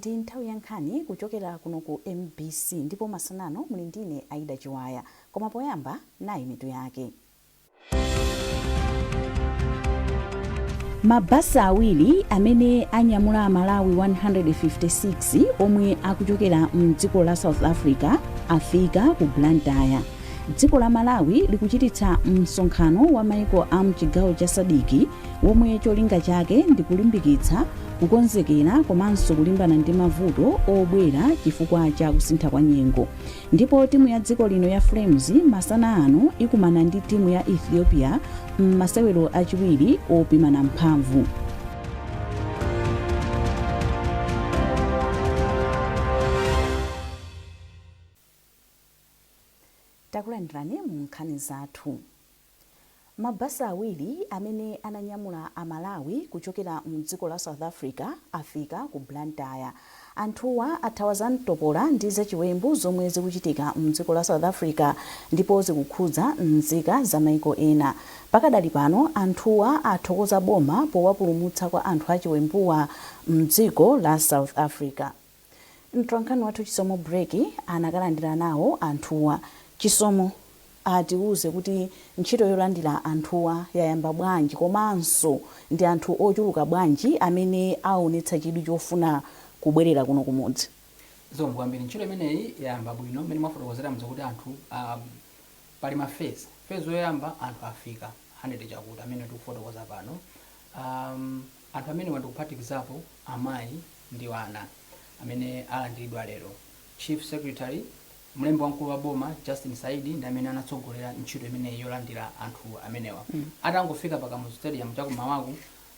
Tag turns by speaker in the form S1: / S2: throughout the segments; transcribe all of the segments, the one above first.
S1: Ndi nthawi ya nkhani kuchokera kuno ku MBC ndipo masanano muli ndine Aida Chiwaya. Koma poyamba nayi mitu yake. Mabasi awiri amene anyamula Amalawi 156 omwe akuchokera mdziko la South Africa afika ku Blantyre. Dziko la Malawi likuchititsa msonkhano wa maiko a mchigawo cha SADC womwe cholinga chake ndi kulimbikitsa kukonzekera komanso kulimbana ndi mavuto obwera chifukwa cha kusintha kwa nyengo. Ndipo timu ya dziko lino ya Flames masana ano ikumana ndi timu ya Ethiopia m'masewero achiwiri opimana mphamvu. Takulandirani mu nkhani zathu. Mabasi awiri amene ananyamula a Malawi kuchokera mdziko la South Africa afika ku Blantyre. Anthuwa athawa za mtopola ndi zachiwembu zomwe zikuchitika mdziko la South Africa ndipo zikukhudza nzika za maiko ena. Pakadali pano anthuwa athokoza boma powapulumutsa kwa anthu achiwembuwa mdziko la South Africa. Mtolankhani wathu Chisomo Breki anakalandira nawo anthuwa. Chisomo, atiuze kuti ntchito yolandira anthuwa yayamba bwanji komanso ndi anthu ochuluka bwanji amene aonetsa chidwi chofuna kubwerera kuno kumudzi?
S2: Zikomo kwambiri. Ntchito imeneyi yayamba bwino mmene mwafotokozera mzokuti anthu pali ma phase. Phase yoyamba anthu afika 100 chakuti amene tikufotokoza pano. Anthu amenewa ndikuphatikizapo amayi ndi ana amene alandiridwa lero. Chief Secretary, mlembi wamkulu wa boma Justin Saidi ndi amene anatsogolera ntchito imeneyi yolandira anthu amenewa. Atangofika pa Kamuzu Stadium chakumawaku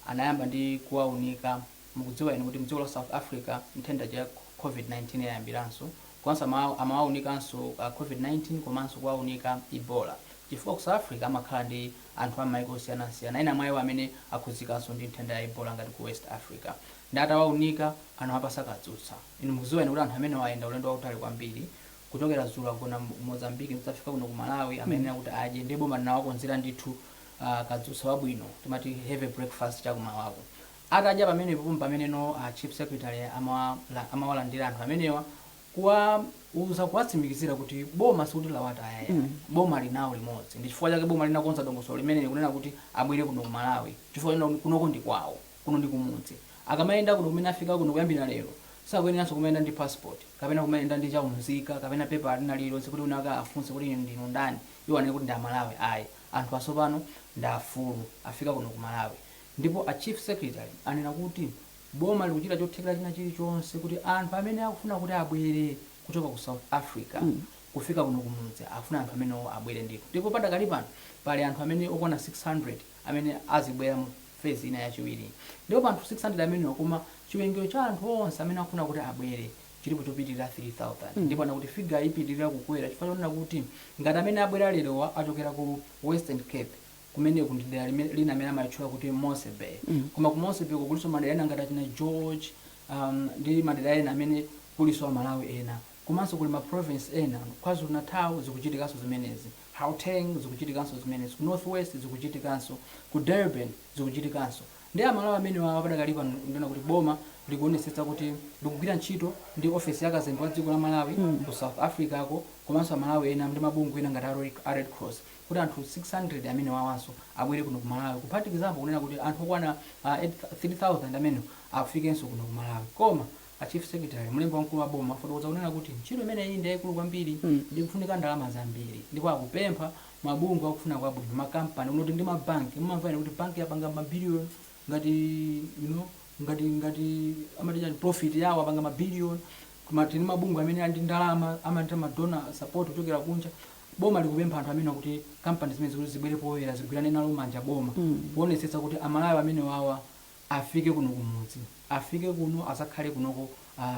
S2: anayamba ndi kuwaunika. Mukudziwa inu kuti mdziko la South Africa nthenda ya COVID-19 yayambiranso. Komanso amawaunikanso COVID-19 komanso kuwaunika Ebola. Chifukwa ku South Africa amakhala ndi anthu a m'maiko osiyanasiyana, ena mwa iwo amene akhudzikanso ndi nthenda ya Ebola ngati ku West Africa. Ndi atawaunika anawapasa kadzutsa. Inu mukudziwa inu kuti anthu amenewa ayenda ulendo wautali kwambiri kuchokera dzulo agona mu Mozambique kudzafika kuno ku Malawi, amayenera kuti adye ndiye boma linawakonzera ndithu kadzutsa wabwino timati heavy breakfast chakumawako. Atadya pamenepo mpameneno a Chief Secretary amawalandira anthu amenewa kuwauza kuwatsimikizira kuti boma sikuti lawataya ayi. Boma lili nawo limodzi. Ndi chifukwa chake boma linakonza dongosolo limeneli kunena kuti abwere kuno ku Malawi chifukwa kunoko ndi kwawo. Kuno ndi kumudzi. Akamayenda kuno kumene afika kuno kuyambira lero, sakuyeneranso kumayenda ndi passport, kapena kumayenda ndi cha unzika, kapena pepala lina lililonse kuti wina wake afunse kuti inu ndinu ndani, iwo anene kuti ndi Amalawi ayi. Anthu tsopano ndi afulu, afika kuno ku Malawi. Ndipo a Chief Secretary anena kuti boma likuchita chothekera china chilichonse kuti anthu amene akufuna kuti abwere kuchoka ku South Africa kufika kuno kumudzi, akufuna anthu amenewo abwere ndithu. Ndipo padakali pano pali anthu amene okwana 600 amene azibwera mu phase ina yachiwiri. Ndipo pa anthu 600 amenewa koma chiwerengero cha anthu onse amene akufuna kuti abwere chilipo chopitirira 3000. Ndipo anena kuti figure ipitirira kukwera chifukwa chonena kuti ngati amene abwera lerowa achokera ku Western Cape kumeneku ndi dera lina amene amalitchula kuti Mossel Bay. Koma ku Mossel Bay kulinso madera ena ngati achina George ndi madera ena amene kulinso Amalawi ena. Komanso kuli ma province ena, KwaZulu Natal zikuchitikanso zimenezi, Gauteng zikuchitikanso zimenezi, ku North West zikuchitikanso, ku Durban zikuchitikanso. Ndiye Amalawi amenewawa padakali pano ndinena kuti boma likuonetsetsa kuti likugwira ntchito ndi ofesi ya kazembe wa dziko la Malawi ku South Africa ko komanso Amalawi ena ndi mabungwe ena ngati a Red Cross kuti anthu 600 amenewawanso abwere kuno ku Malawi kuphatikizapo kunena kuti anthu okwana 3000 amenewa afikenso kuno ku Malawi. Koma A Chief Secretary, mlembi wamkulu wa boma afotokoza kunena kuti ntchito imeneyi ndi yaikulu kwambiri ndi ikufunika ndalama zambiri ndipo akupempha mabungwe akufuna kwabwino, makampani kunoti ndi mabanki. Mumamva inu kuti banki yapanga mabiliyoni ngati you know ngati amati chani profit yawo apanga mabiliyoni koma tili ndi mabungwe amene ali ndi ndalama amalandira ma donor support kuchokera kunja. Boma likupempha anthu amenewa kuti kampani zimenezi kuti zibwere poyera zigwirane nalo manja boma kuonetsetsa kuti Amalawi amenewawa afike kuno kumudzi, afike kuno azakhale kunoko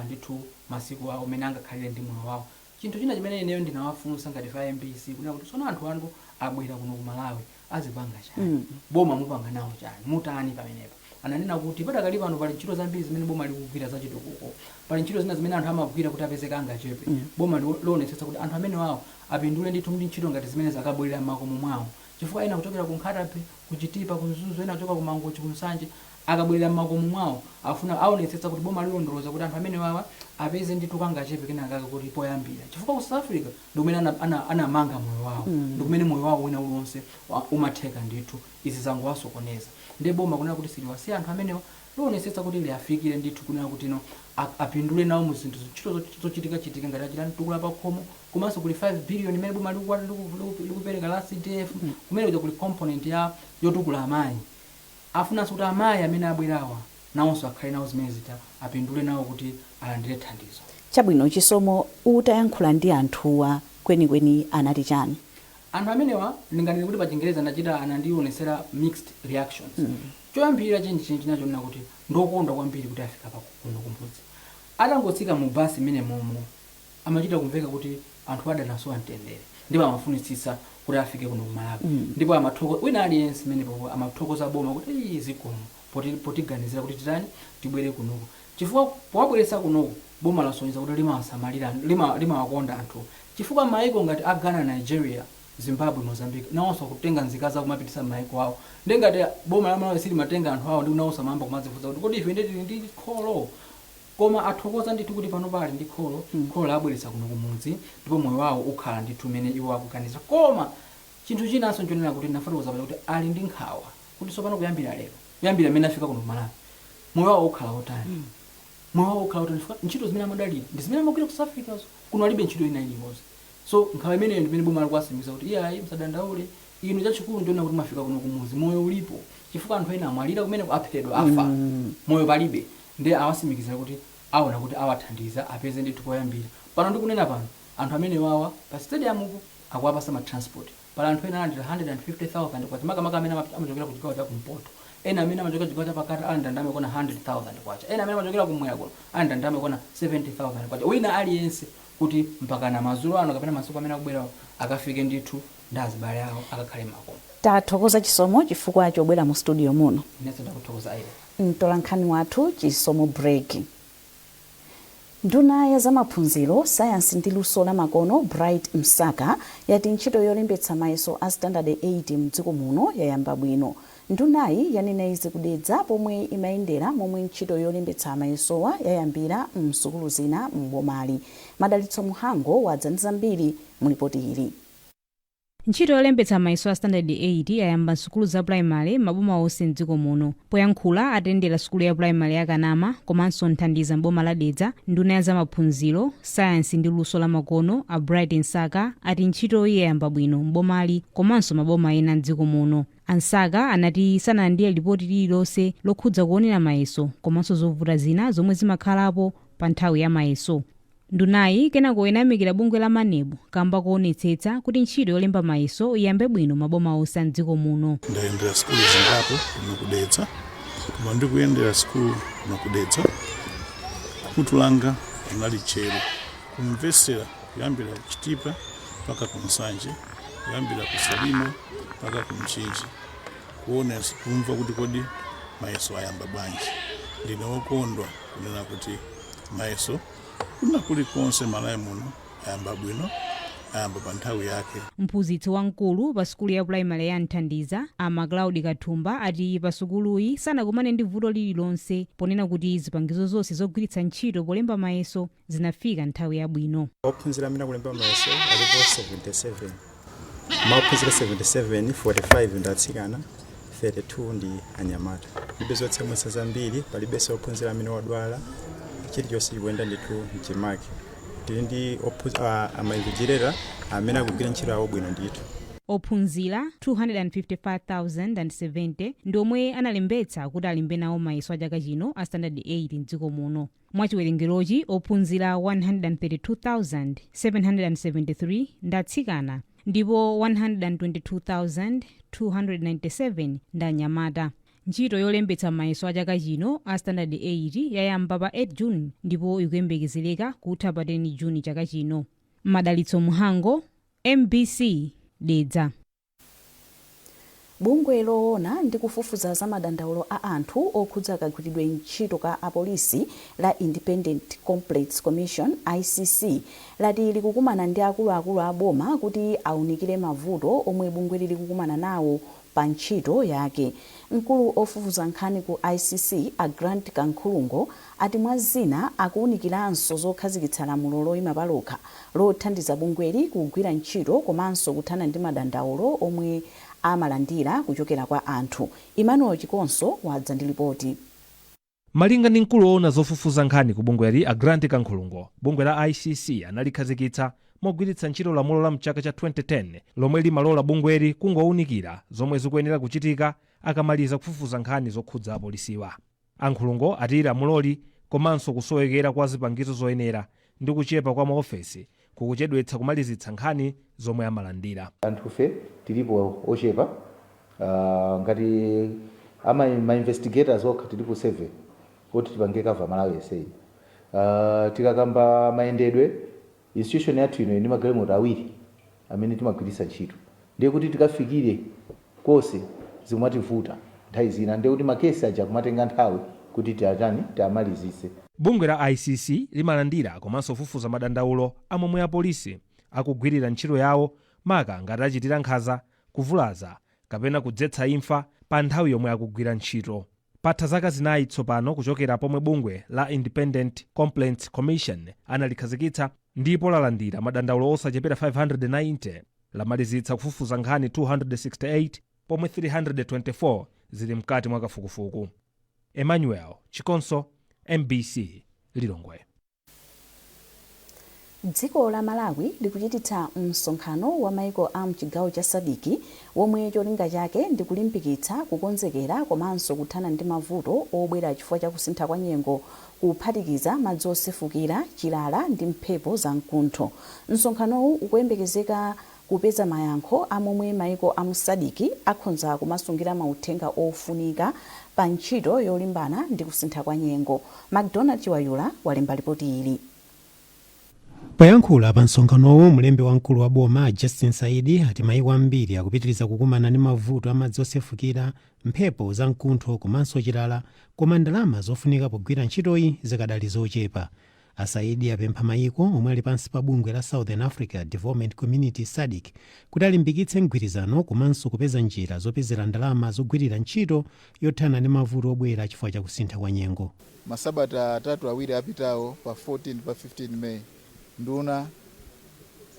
S2: ndithu masiku awo mene angakhalire ndi moyo wawo. Chinthu china chimene ineyo ndinawafunsa ngati ife a mbc kunena kuti tsono anthu anu abwera kuno ku Malawi azipanga chani? Boma mupanga nawo chani? Mutani pamenepa? Ananena kuti padakali pano pali ntchito zambiri zimene boma likugwira za chitukuko. Pali ntchito zina zimene anthu amagwira kuti apeze kangachepe. Boma lionetsetsa kuti anthu amenewawo apindule ndithu ndi ntchito ngati zimenezi akabwerera mmakomo mwawo. Chifukwa ena kuchokera ku Nkhata Bay, ku Chitipa, ku Mzuzu, ena kuchoka ku Mangochi, ku Nsanje, Akabwerera m'makomo mwawo, afuna aonetsetsa kuti boma lilondoloza kuti anthu amene wawa apeze ndithu kangachepe kenakake kuti poyambira, chifukwa ku South Africa ndikumene anamanga moyo wawo, ndikumene moyo wawo wina uliwonse umatheka ndithu. Izi zangowasokoneza. Ndiye boma kunena kuti siliwasiya anthu amenewa, lionetsetsa kuti liafikire ndithu, kunena kuti no apindule nawo mu zinthu, ntchito zochitikachitika ngati achita mtukula pakhomo. Komanso kuli 5 billion imene boma likupereka la CDF. Kumene kuja kuli component ya yotukula amayi. Afunanso kuti amayi amene abwerawa nawonso akhale nawo zimene zita apindule nawo kuti alandire thandizo.
S1: Chabwino, Chisomo, utayankhula ndi anthuwa, kwenikweni anati chani?
S2: Anthu amenewa, ndinganene kuti pa Chingereza anachita anandionesera mixed reactions. Choyambirira chenicheni chinacho nena kuti ndokondwa kwambiri kuti afika pa kuno kumudzi. Atangotsika mu basi imene momo, amachita kumveka kuti anthu adanasowa mtendere, ndipo amafunitsitsa kuti afike kuno ku Malawi. Ndipo amathokoza wina aliyense imene popo amathokoza boma kuti, "Iyi, zikomo potiganizira kuti titani, tibwere kunoku," chifukwa powabweretsa kunoku boma lasonyeza kuti limawasamalira, limawakonda anthu, chifukwa maiko ngati a Ghana, Nigeria, Zimbabwe, Mozambique nawonso akutenga nzika zawo kumapitisa m'maiko awo. Ndi ngati boma la Malawi silimatenga anthu awo, ndi nawonso amayamba kumadzifunsa kuti, "Kodi ife ndi tili ndi kholo?" Koma athokoza ndithu kuti pano pali ndi kholo. Kholo labweretsa kuno kumudzi, ndipo moyo wawo ukhala ndithu umene iwo akuganiza. Koma chinthu chinanso nchonena kuti nafotokoza paja kuti ali ndi nkhawa kuti tsopano kuyambira lero, kuyambira mmene afika kuno ku Malawi, moyo wawo ukhala otani? Moyo wawo ukhala otani? Chifukwa ntchito zimene amadalira ndi zimene amagwira ku South Africazo. Kuno alibe ntchito ina iliyonse. So nkhawa imeneyo ndimene boma likuwasimikiza kuti, "Iyayi, msadandaule inu, chachikulu ndiona kuti mwafika kuno kumuzi, moyo ulipo," chifukwa anthu ena amwalira kumene, aphedwa, afa, moyo palibe. Ndi awasimikizira kuti aona kuti awathandiza apeze ndithu poyambira. Pano ndikunena pano, anthu amene wawa pa stadium upo akuwapasa ma transport. Pala anthu ena alandira 150,000 kwacha, makamaka amene amachokera ku chigawo cha kumpoto. Ena amene amachokera chigawo cha pakati alandira ndalama yokwana 100,000 kwacha. Ena amene amachokera kumwera kuno alandira ndalama yokwana 70,000 kwacha, wina aliyense, kuti mpakana madzulo ano kapena masiku amene akubwerawo akafike ndithu ndi azibale awo, akakhale makomo.
S1: Tathokoza, Chisomo, chifukwa chobwera mu studio muno.
S2: Inenso ndakuthokoza, Aida.
S1: Mtolankhani wathu Chisomo Break. Nduna ya zamaphunziro, sayansi ndi luso lamakono, Bright Msaka, yati ntchito yolembetsa mayeso a Standard 8 mdziko muno yayamba bwino. Ndunayi yanena izi kudedza pomwe imayendera momwe ntchito yolembetsa mayesowa yayambira msukulu zina m'bomali. Madalitso Muhango wadza ndi zambiri mu lipoti ili.
S3: Ntchito yolembetsa mayeso a Standard 8 yayamba msukulu za primary maboma onse mdziko muno. Poyankhula atayendera sukulu ya primary ya Kanama komanso Nthandiza mboma la Dedza, nduna ya zamaphunziro, sayansi ndi luso lamakono, a Bright Msaka, ati ntchitoyi yayamba bwino mbomali komanso maboma ena mdziko muno. A Msaka anati sanalandire lipoti lililonse lokhudza kuonera mayeso komanso zovuta zina zomwe zimakhalapo pa nthawi ya mayeso. Ndunayi kenako inayamikira bungwe la MANEB kamba kuonetsetsa kuti ntchito yolemba mayeso iyambe bwino maboma onse a mdziko muno.
S4: Ndayendera sukulu zingapo kuno kudetsa, koma ndikuyendera sukulu kuno kudetsa, khutu langa linali tcheru kumvesera kuyambira ku Chitipa mpaka ku Nsanje, kuyambira ku Salima mpaka ku Mchinji, kuona, kumva kuti kodi mayeso ayamba bwanji. Ndine wokondwa kunena kuti mayeso kuna kulikonse Malawi muno ayamba bwino, ayamba pa nthawi yake.
S3: Mphunzitsi wamkulu pa sukulu ya primary ya Nthandiza, a Macloud Kathumba, ati pa sukuluyi sanakumane ndi vuto lililonse, ponena kuti zipangizo zonse zogwiritsa ntchito polemba mayeso zinafika nthawi yabwino.
S5: Ophunzira amene akulemba mayeso alipo 77. Mwa ophunzira 77, 45 ndi atsikana, 32 ndi anyamata. Palibe zotsamwitsa zambiri, palibenso ophunzira amene wadwala. Chilichonse chikuyenda ndithu mchimake. Tili ndi ama invigilator amene akugwira ntchito yawo bwino ndithu.
S3: Ophunzira 255,070 ndi omwe analembetsa kuti alembe nawo mayeso a chaka chino a Standard 8 mdziko muno. Mwachiwerengerochi, ophunzira 132,773 ndi atsikana ndipo 122,297 ndi anyamata. Ntchito yolembetsa mayeso a chaka chino a Standard 8 yayamba pa 8 June ndipo ikuyembekezereka kutha pa 10 June chaka chino. Madalitso Muhango, MBC, Dedza.
S1: Bungwe loona ndi kufufuza za madandaulo a anthu okhudza kagwiridwe ntchito ka apolisi la Independent Complaints Commission, ICC, lati likukumana ndi akuluakulu a boma kuti aunikire mavuto omwe bungweli likukumana nawo. Pa ntchito yake, mkulu ofufuza nkhani ku ICC, a Grant Kankhulungo, ati mwa zina akuwunikiranso zokhazikitsa lamulo loyima palokha lothandiza bungweli kugwira ntchito komanso kuthana ndi madandaulo omwe amalandira kuchokera kwa anthu. Emmanuel Chikonso wadza ndi ripoti.
S6: Malinga ndi mkulu woona zofufuza nkhani ku bungweli, a Grant Kankhulungo, bungwe la ICC analikhazikitsa mogwiritsa ntchito lamulo la mchaka cha 2010 lomwe limalola bungweli kungowunikira zomwe zikuyenera kuchitika akamaliza kufufuza nkhani zokhudza apolisiwa. Ankhulungo ati lamuloli komanso kusowekera kwa zipangizo zoyenera ndi kuchepa kwa maofesi kukuchedwetsa kumalizitsa nkhani zomwe amalandira.
S7: Anthufe tilipo ochepa, ngati ama ma investigators okha tilipo 7 kuti tipange cover Malawi yonseyi. Tikakamba mayendedwe, institution yathu ino ndi magalimoto awiri amene timagwiritsa ntchito, ndiye kuti tikafikire konse zikumativuta nthawi zina, ndiye kuti makesi aja kumatenga nthawi kuti tiatani, tiamalizitse.
S6: Bungwe la ICC limalandira komanso kufufuza madandaulo amomwe apolisi akugwirira ntchito yawo, maka ngati achitira nkhanza, kuvulaza kapena kudzetsa imfa pa nthawi yomwe akugwira ntchito. Patha zaka 4 tsopano kuchokera pomwe bungwe la Independent Complaints Commission analikhazikitsa, ndipo lalandira madandaulo osachepera 590, lamalizitsa kufufuza nkhani 268 pomwe 324 zili mkati mwa kafukufuku. Emmanuel Chikonso, MBC, Lilongwe.
S1: Dziko la Malawi likuchititsa msonkhano wa maiko a mchigawo cha SADC womwe cholinga chake ndi kulimbikitsa kukonzekera komanso kuthana ndi mavuto obwera chifukwa cha kusintha kwa nyengo, kuphatikiza madzi osefukira, chilala ndi mphepo zamkuntho. Msonkhanowu ukuyembekezeka kupeza mayankho amomwe maiko a mu SADC akhonza kumasungira mauthenga ofunika pa ntchito yolimbana ndi kusintha kwa nyengo. Macdonald Chiwayula walemba ripoti ili.
S8: Poyankhula pa msonkhanowu, mlembi wamkulu wa boma Justin Saidi ati maiko ambiri akupitiriza kukumana ndi mavuto amadzi osefukira, mphepo zamkuntho komanso chilala, koma ndalama zofunika pogwira ntchitoyi zikadali zochepa. Asaidi apempha maiko omwe ali pansi pa bungwe la Southern Africa Development Community, SADC, kuti alimbikitse mgwirizano komanso kupeza njira zopezera ndalama zogwirira ntchito yothana ndi mavuto obwera chifukwa cha kusintha kwa nyengo.
S9: Masabata atatu, awiri apitawo, pa 14 pa 15 May, nduna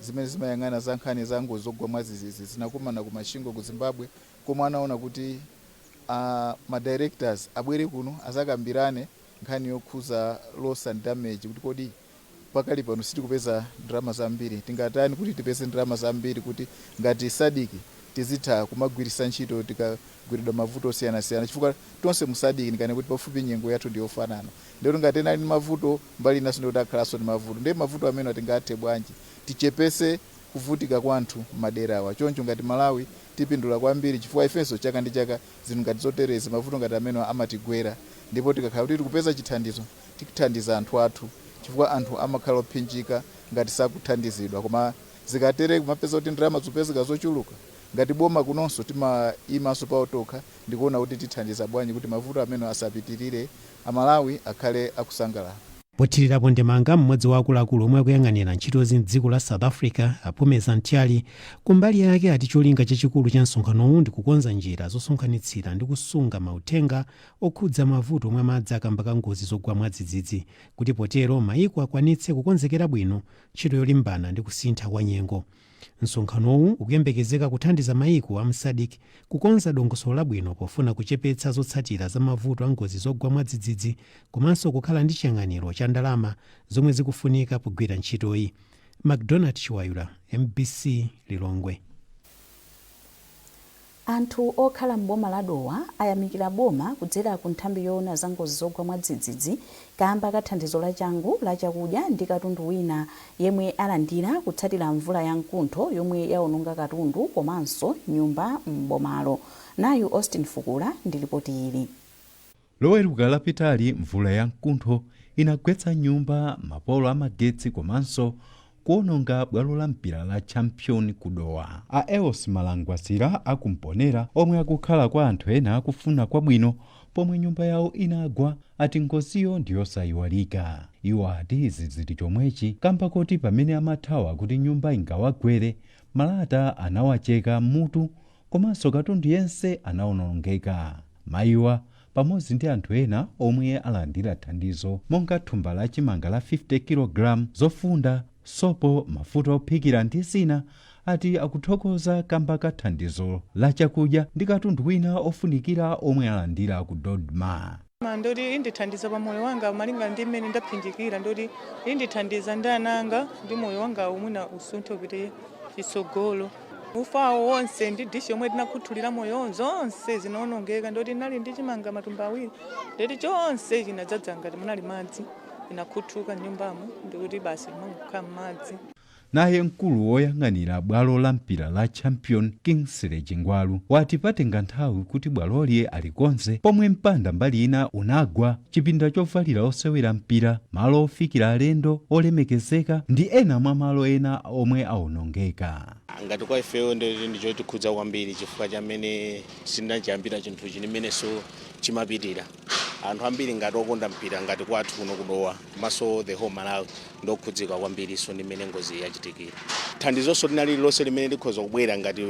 S9: zimene zimayang'ana za nkhani za ngozi zogwa mwadzidzidzi zinakumana ku Masvingo ku Zimbabwe, komwe anaona kuti ma directors abwere kuno azakambirane nkhani yokhuza loss and damage, kuti kodi pakali pano sitikupeza ndalama zambiri, tingatani kuti tipeze ndalama zambiri kuti ngati SADC tizitha kumagwiritsa ntchito tikagwiridwa mavuto osiyanasiyana, chifukwa tonse mu SADC ndikane kuti pafupi nyengo yathu ndiyofanana. Ndikuti ngati ena ali ndi mavuto mbali inanso, ndikuti akhalanso ndi mavuto. Ndiye mavuto amene tingathe bwanji tichepese kuvutika kwa anthu maderawa? Choncho ngati Malawi tipindula kwambiri, chifukwa ifenso chaka ndi chaka zinthu ngati zoterezi, mavuto ngati amene amatigwera, ndipo tikakhala kuti tikupeza chithandizo tikuthandiza anthu athu, chifukwa anthu amakhala ophinjika ngati sakuthandizidwa. Koma zikatere kumapeza kuti ndalama zikupezeka zochuluka, ngati boma kunonso timayimanso pawo tokha ndikuona kuti tithandiza bwanji kuti mavuto amene asapitirire, Amalawi akhale akusangalala.
S8: Pothirirapo ndemanga, mmodzi wa akuluakulu omwe akuyang'anira ntchitozi mdziko la South Africa, Apumeza Mtyali, kumbali yake ati cholinga chachikulu cha msonkhanowu ndi kukonza njira zosonkhanitsira ndi kusunga mauthenga okhudza mavuto omwe amadza kamba ka ngozi zogwa mwadzidzidzi, kuti potero maiko akwanitse kukonzekera bwino ntchito yolimbana ndi kusintha kwa nyengo. Msonkhanowu ukuyembekezeka kuthandiza maiko a m'SADC kukonza dongosolo labwino pofuna kuchepetsa zotsatira za mavuto a ngozi zogwa mwadzidzidzi komanso kukhala ndi chiyang'aniro cha ndalama zomwe zikufunika pogwira ntchitoyi. Macdonald Chiwayula, MBC, Lilongwe.
S1: Anthu okhala m'boma la Dowa ayamikira boma kudzera ku nthambi yoona za ngozi zogwa mwadzidzidzi kamba ka thandizo lachangu la chakudya ndi katundu wina yemwe alandira kutsatira mvula ya mkuntho yomwe yaononga katundu komanso nyumba m'bomalo. Nayu Austin Fukula ndi ripoti ili.
S10: Loweruka lapitali, mvula ya mkuntho inagwetsa nyumba, mapolo amagetsi komanso kuononga bwalo la mpira la Champion kuDowa. A Eos Malangwasira akumponera, omwe akukhala kwa anthu ena akufuna kwabwino pomwe nyumba yawo inagwa, ati ngoziyo ndiyosayiwalika. Iwo ati izi zili chomwechi kamba koti pamene amathawa kuti nyumba ingawagwere, malata anawacheka mutu. Komanso katundu yense anawonongeka. Mayiwa pamodzi ndi anthu ena omwe alandira thandizo monga thumba la chimanga la 50 kg, zofunda, sopo, mafuta ophikira ndi zina, ati akuthokoza kamba ka thandizo la chakudya ndi katundu wina ofunikira omwe alandira ku DoDMA.
S11: Ndoti indithandiza pa moyo wanga malinga ndi mmene ndaphinjikira. Ndoti indithandiza ndi ananga ndi moyo wanga umwina usunthe upite chitsogolo. Ufawo wonse ndi dishi yomwe tinakhuthulira moyo zonse zinaonongeka. Ndoti nali ndi chimanga matumba 2, ndoti chonse chinadzadza ngati munali madzi, inakhuthuka mnyumbamo, ndikuti basi mangokhala m'madzi.
S10: Naye mkulu woyang'anira bwalo la mpira la Champion, Kingsley Chingwalu, wati patenga nthawi kuti bwaloli alikonze pomwe mpanda mbali ina unagwa, chipinda chovalira osewera mpira, malo ofikira alendo olemekezeka ndi ena mwa malo ena omwe awonongeka.
S12: Ngati kwa ifeyo ndichotikhudza kwambiri chifukwa chamene sinachiyambira chinthu chimenenso chimapitira anthu ambiri ngati okonda mpira ngati kwathu kuno kuDowa komanso the whole Malawi, ndokhudzika kwambiriso ndi mmene ngozi yachitikira. Thandizonso lina lililonse limene likhoza kubwera ngati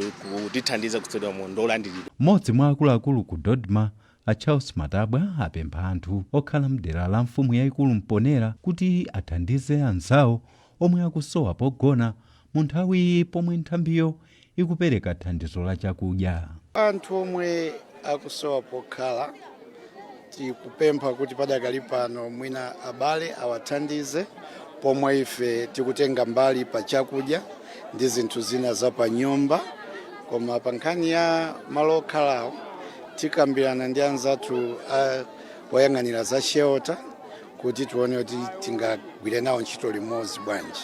S12: kutithandiza kutsedwamo ndolandiridwa.
S10: Mmodzi mwa akuluakulu ku DoDMA, a Charles Matabwa, apempha anthu okhala mdera la mfumu yayikulu Mponera kuti athandize anzawo omwe akusowa pogona mu nthawi pomwe nthambiyo ikupereka thandizo la chakudya.
S13: Anthu omwe akusowa pokhala, tikupempha kuti padakali pano mwina abale awathandize pomwe ife tikutenga mbali pa chakudya ndi zinthu zina za pa nyumba. Koma pa nkhani ya malo okhalawo, tikambirana ndi anzathu oyang'anira za shelter kuti tione kuti tingagwire nawo ntchito limodzi bwanji.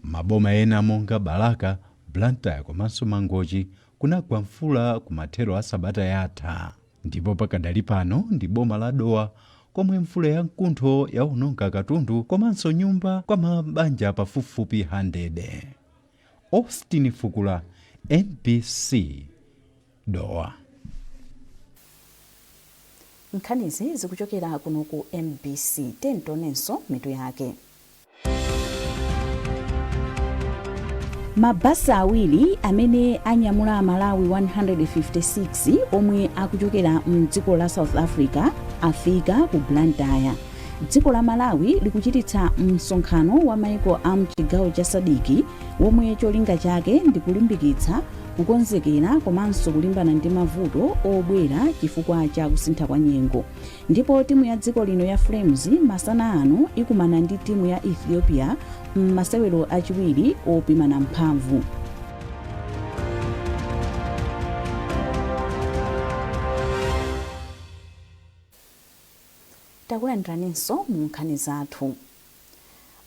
S10: Maboma ena monga Balaka, Blantyre komanso Mangochi kunagwa mvula kumathero a sabata yatha, ndipo pakadali pano ndi boma la Dowa komwe mvula yamkuntho yaononga katundu komanso nyumba kwa mabanja pafupifupi 100. Austin Fukula, MBC, Dowa.
S1: Nkhanizi zikuchokera kuno ku MBC. Tentonenso mitu yake. Mabasi awiri amene anyamula Amalawi 156 omwe akuchokera mdziko la South Africa afika ku Blantyre. Dziko la Malawi likuchititsa msonkhano wa maiko a mchigawo cha SADC womwe cholinga chake ndi kulimbikitsa kukonzekera komanso kulimbana ndi mavuto obwera chifukwa cha kusintha kwa nyengo. Ndipo timu ya dziko lino ya Flames masana ano ikumana ndi timu ya Ethiopia m'masewero achiwiri opimana mphamvu. Takulandiraninso mu nkhani zathu.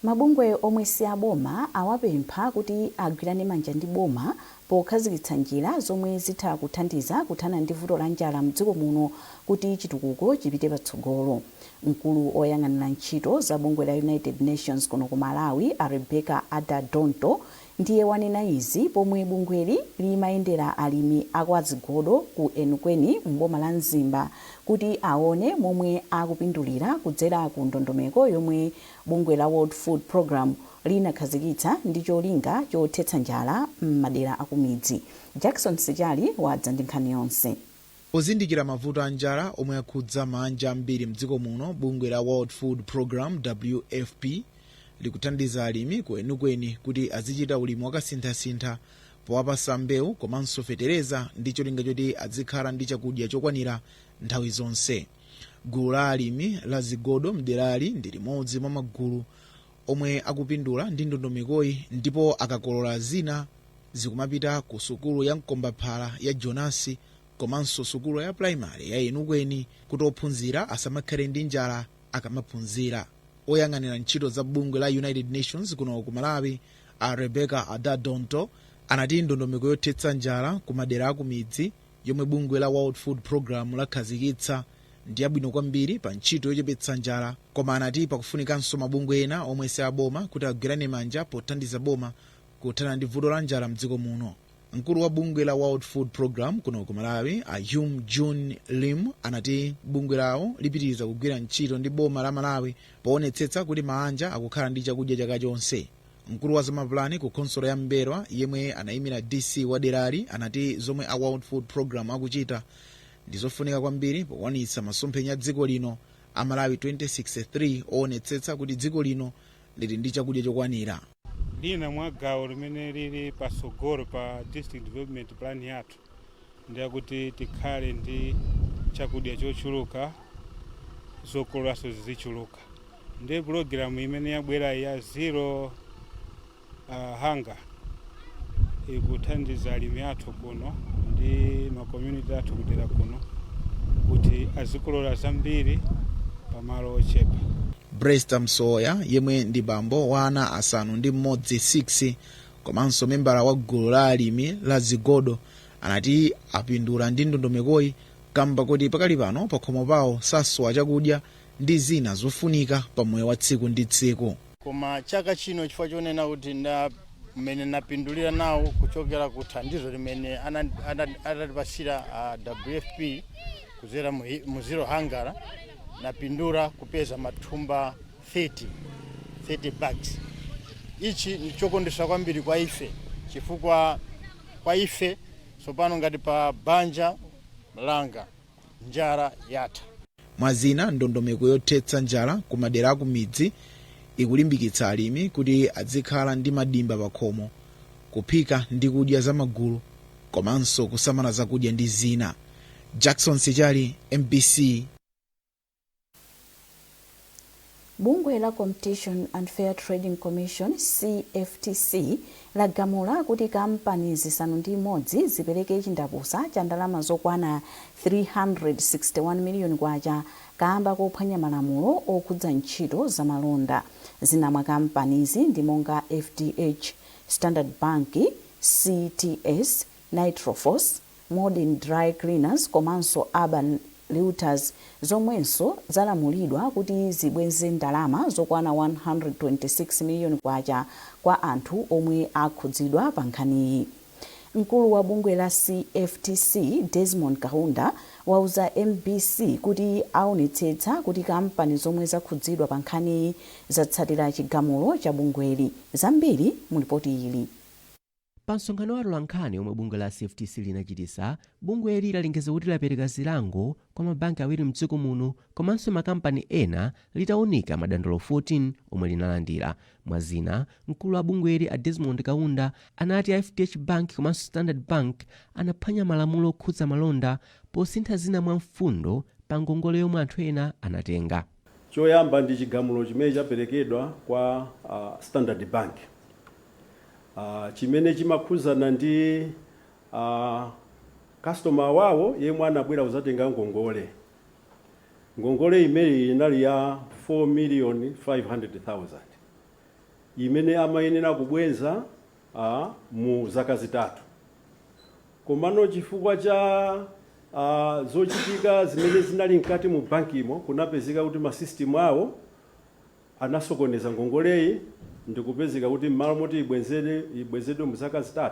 S1: Mabungwe omwe si aboma awapempha kuti agwirane manja ndi boma pokhazikitsa njira zomwe zitha kuthandiza kuthana ndi vuto la njala mdziko muno kuti chitukuko chipite patsogolo. Mkulu oyang'anira ntchito za bungwe la United Nations kuno ku Malawi, a Rebecca Adda-Dontoh, ndiye wanena izi pomwe bungweli limayendera alimi akwazigodo ku Enukweni mboma la Mzimba kuti aone momwe akupindulira kudzera ku ndondomeko yomwe bungwe la World Food Programme linakhazikitsa ndi cholinga chothetsa njala m'madera akumidzi. Jackson Sichali wadza ndi nkhani yonse.
S14: Pozindikira mavuto a njala omwe akhudza mabanja ambiri mdziko muno, bungwe la World Food Programme, WFP, likuthandiza alimi ku Enukweni kuti azichita ulimi wakasinthasintha powapasa mbewu komanso fetereza ndi cholinga choti azikhala ndi chakudya chokwanira nthawi zonse. Gulu la alimi la Zigodo mderali ndi limodzi mwa magulu omwe akupindula ndi ndondomekoyi, ndipo akakolola zina zikumapita ku sukulu ya mkombaphala ya Jonasi komanso sukulu ya primary ya Enukweni kuti ophunzira asamakhale ndi njala akamaphunzira. Oyang'anira ntchito za bungwe la United Nations kuno ku Malawi, a Rebecca Adda-Dontoh, anati ndondomeko yothetsa njala ku madera akumidzi yomwe bungwe la World Food Programme lakhazikitsa ndi yabwino kwambiri pa ntchito yochepetsa njala, koma anati pakufunikanso mabungwe ena omwe si aboma kuti agwirane manja pothandiza boma kuthana ndi vuto la njala mdziko muno. Mkulu wa bungwe la World Food Programme kuno ku Malawi, a Hyun Joon Lim, anati bungwe lawo lipitiriza kugwira ntchito ndi boma la Malawi poonetsetsa kuti maanja akukhala ndi chakudya chaka chonse. Mkulu wa zamapulani ku khonsolo ya M'mbelwa, yemwe anayimira DC wa derali, anati zomwe a World Food Program akuchita ndi zofunika kwambiri pokwanitsa masomphenya a dziko lino a Malawi 2063 oonetsetsa kuti dziko lino lili ndi chakudya chokwanira.
S15: Lina mwa gawo limene lili patsogolo pa District Development Plan yathu ndiyakuti tikhale ndi chakudya chochuluka, zokololanso zizichuluka. Ndi pulogalamu imene yabwera ya Zero Hunger ikuthandiza alimi athu kuno ndi ma community athu kudera kuno kuti azikolola zambiri pamalo ochepa.
S14: Brester Msoya, yemwe ndi bambo wa ana 6 6 komanso membala wa gulu la alimi la Zigodo, anati apindula ndi ndondomekoyi kamba kuti pakali pano pakhomo pawo sasowa chakudya ndi zina zofunika pa moyo wa tsiku ndi tsiku.
S16: Koma chaka chino, chifukwa chonena kuti nda mmene napindulira nawo kuchokera ku thandizo limene anatipasira a WFP kudzera mu Zero Hunger, napindula kupeza mathumba 30, 30 bags. Ichi ndichokondwesa kwambiri kwa ife, chifukwa kwa ife tsopano ngati pa banja langa njala yatha.
S14: Mwazina, ndondomeko yothetsa njala ku madera akumidzi ikulimbikitsa alimi kuti azikhala ndi madimba pakhomo, kuphika ndi kudya zamagulu, komanso kusamala zakudya ndi zina. Jackson Sichali, MBC.
S1: Bungwe la Competition and Fair Trading Commission, CFTC, lagamula kuti kampani 6 zipereke chindapusa cha ndalama zokwana 361 miliyoni kwacha kamba kophwanya malamulo okhudza ntchito zamalonda. Zina mwa kampanizi ndi monga FDH, Standard Bank, CTS, Nitrophos, Modern Dry Cleaners komanso Urban Realtors, zomwenso zalamulidwa kuti zibweze ndalama zokwana 126 miliyoni kwacha kwa anthu omwe akhudzidwa pa nkhaniyi. Mkulu wa bungwe la CFTC, Desmond Kaunda, wauza MBC kuti aonetsetsa kuti kampani zomwe zakhudzidwa pa nkhaniyi zatsatira chigamulo cha bungweli. Zambiri mu ripoti ili.
S17: Pa msonkhano wa atolankhani omwe bungwe la CFTC linachitisa, bungweli lalengeza kuti lapereka zilango kwa mabanki awiri mdziko muno komanso makampani ena litawunika madandaulo 14 omwe linalandira. Mwazina, mkulu wa bungweli a Desmond Kaunda anati a FDH Bank komanso Standard Bank anaphwanya malamulo okhudza malonda posintha zina mwa mfundo pa ngongole yomwe anthu ena anatenga.
S18: Choyamba ndi chigamulo chimene chaperekedwa kwa Standard Bank chimene chimakhuzana ndi customer wawo yemwe anabwera kuzatenga ngongole. Ngongole imeneyi inali ya 4 million 500,000 imene amayenera kubweza mu zaka 3, komano chifukwa cha zochitika zimene zinali mkati mu bankimo, kunapezeka kuti ma system awo anasokoneza ngongoleyi ndikupezeka kuti m'malo moti ibwenzedwe mu zaka 3,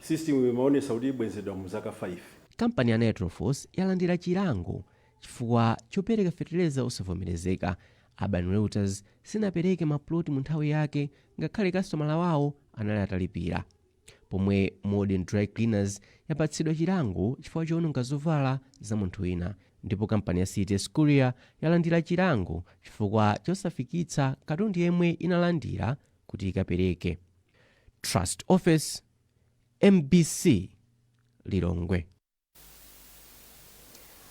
S18: system imaonesa kuti ibwenzedwa mu zaka 5.
S17: Kampani ya Nitrophos yalandira chilango chifukwa chopereka feteleza osavomerezeka. Urban Realtors sinapereke maploti mu nthawi yake ngakhale kastomala wawo anali atalipira, pomwe Modern Dry Cleaners yapatsidwa chilango chifukwa chowononga zovala za munthu wina, ndipo kampani ya CTS Courier yalandira chilango chifukwa chosafikitsa katundu yemwe inalandira kuti ikapereke. Trust Office, MBC, Lilongwe.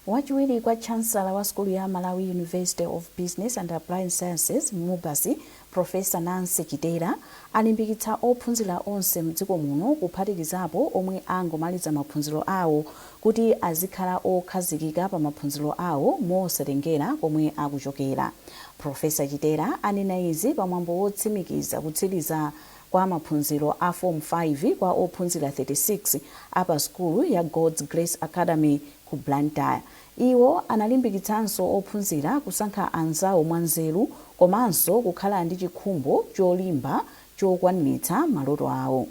S1: Wachiwiri kwa chancellor wa sukulu ya Malawi University of Business and Applied Sciences, MUBAS, Professor Nancy Chitera, alimbikitsa ophunzira onse mdziko muno, kuphatikizapo omwe angomaliza maphunziro awo, kuti azikhala okhazikika pa maphunziro awo mosatengera komwe akuchokera. Professor Chitera anena izi pamwambo wotsimikiza kutsiriza kwa maphunziro a Form 5 kwa ophunzira 36 apa sukulu ya God's Grace Academy ku Blantyre. Iwo analimbikitsanso ophunzira kusankha anzawo mwanzeru komanso kukhala ndi chikhumbo cholimba chokwaniritsa maloto awo.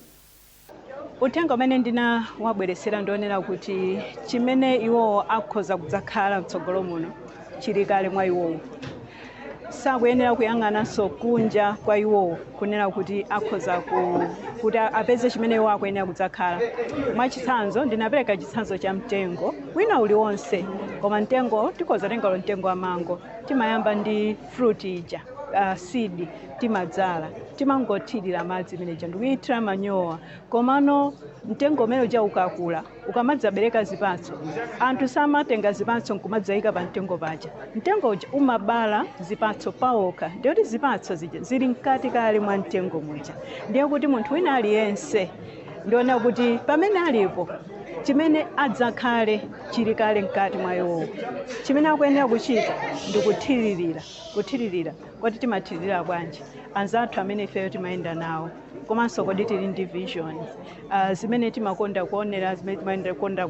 S19: Uthenga umene ndinawabweresera ndionera kuti chimene iwowo akhoza kudzakhala mtsogolo muno chili kale mwa iwowo. Sakuyenera kuyang'ananso kunja kwa iwowo kunena kuti akhoza kuti apeze chimene iwo akuyenera kudzakhala. Mwachitsanzo, ndinapereka chitsanzo cha mtengo wina uliwonse, koma mtengo tikhoza tengalo mtengo wa mango. Timayamba ndi fruit ija, seed, timadzala, timangothirira madzi imeneja ndikuyithira manyowa. Komano mtengo umene uja ukakula, ukamadzabereka zipatso, anthu samatenga zipatso nkumadzayika pa mtengo paja. Mtengo uja umabala zipatso pawokha. Ndiye kuti zipatso zija zili mkati kale mwa mtengo muja. Ndiye kuti munthu wina aliyense, ndiona kuti pamene alipo, chimene adzakhale chili kale mkati mwa iwowo. Chimene akuyenera kuchita ndi kuthiririra. Kuthiririra, kodi timathiririra bwanji? Anzathu amene ifeyo timayenda nawo, komanso kodi tili ndi vision, zimene timakonda kuonera, zimene timakonda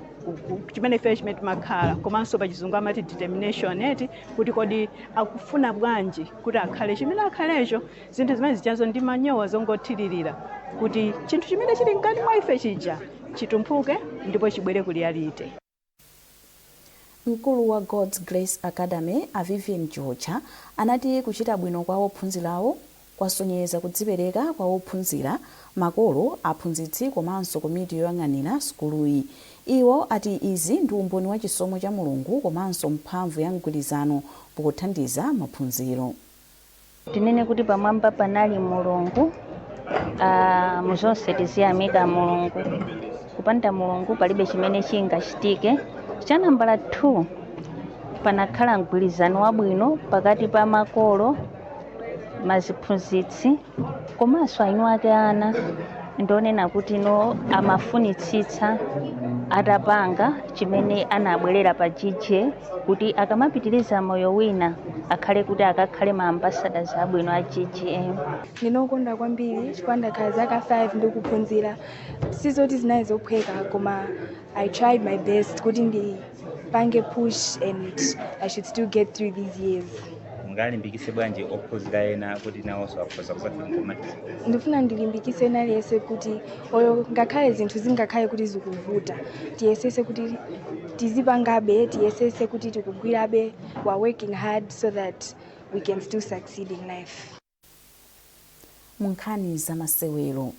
S19: chimene ifeyo chimene timakhala, komanso pachizungu amati determination eti, kuti kodi akufuna bwanji kuti akhale chimene akhalecho. Zinthu zimene zichazo ndi manyowa zongothiririra kuti chinthu chimene chili mkati mwa ife chija chitumphuke ndipo chibwere ku reality.
S1: Mkulu wa God's Grace Academy, a Vivian Chiotcha, anati kuchita bwino kwa ophunzirawo kwasonyeza kudzipereka kwa ophunzira, makolo, aphunzitsi komanso komiti yoyang'anira sukuluyi. Iwo ati izi ndi umboni wa chisomo cha Mulungu komanso mphamvu ya mgwirizano pokuthandiza maphunziro.
S20: Tinene kuti pamwamba panali Mulungu. Muzonse tiziyamika Mulungu. Kupanda Mulungu palibe chimene chingachitike. Cha nambala 2, panakhala mgwirizano wabwino pakati pa makolo, maziphunzitsi komanso ainu ake ana. Ndionena kuti no amafunitsitsa atapanga chimene anabwerera pa GG kuti akamapitiriza moyo wina akhale kuti akakhale ma ambassadors abwino a GGM.
S21: Ndinokonda kwambiri chifukwa ndakhala zaka 5 ndikuphunzira. Sizoti zinali zophweka, koma I tried my best kuti ndipange push and I should still get through these years.
S22: Mungalimbikitse bwanji ophunzira ena kuti nawonso akhoza kuzafika nkumaliza?
S21: Ndifuna ndilimbikitse ena aliyense kuti oyo ngakhale zinthu zingakhale kuti zikuvuta, tiyesese kuti tizipangabe, tiyesese kuti tikugwirabe. We are working hard so that we can still succeed in life.
S1: Mu nkhani za masewero,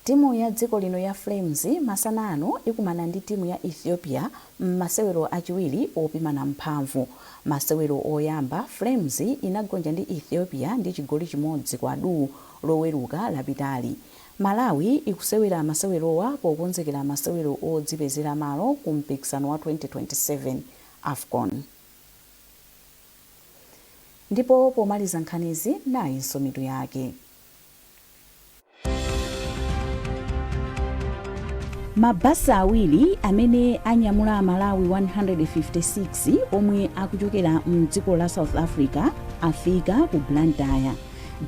S1: timu ya dziko lino ya Flames masana ano ikumana ndi timu ya Ethiopia m'masewero achiwiri opimana mphamvu. Masewero oyamba, Flames inagonja ndi Ethiopia ndi chigoli chimodzi kwa du Loweruka lapitali. Malawi ikusewera masewerowa pokonzekera masewero odzipezera malo ku mpikisano wa 2027 AFCON. Ndipo pomaliza nkhanizi, nayinso mitu yake. Mabasi awiri amene anyamula Amalawi 156 omwe akuchokera mdziko la South Africa afika ku Blantyre.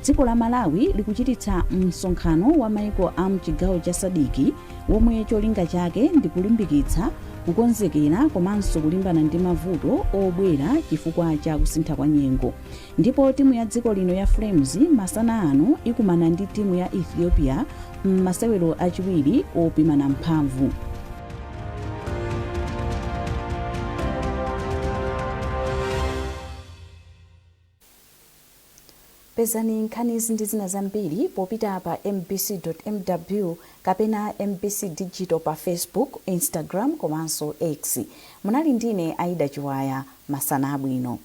S1: Dziko la Malawi likuchititsa msonkhano wa maiko a mchigawo cha SADC womwe cholinga chake ndi kulimbikitsa kukonzekera komanso kulimbana ndi mavuto obwera chifukwa cha kusintha kwa nyengo. Ndipo timu ya dziko lino ya Flames masana ano ikumana ndi timu ya Ethiopia m'masewero achiwiri opimana mphamvu. Pezani nkhanizi ndi zina zambiri popita pa mbc.mw kapena MBC Digital pa Facebook, Instagram komanso X. Munali ndine Aida Chiwaya. Masana abwino.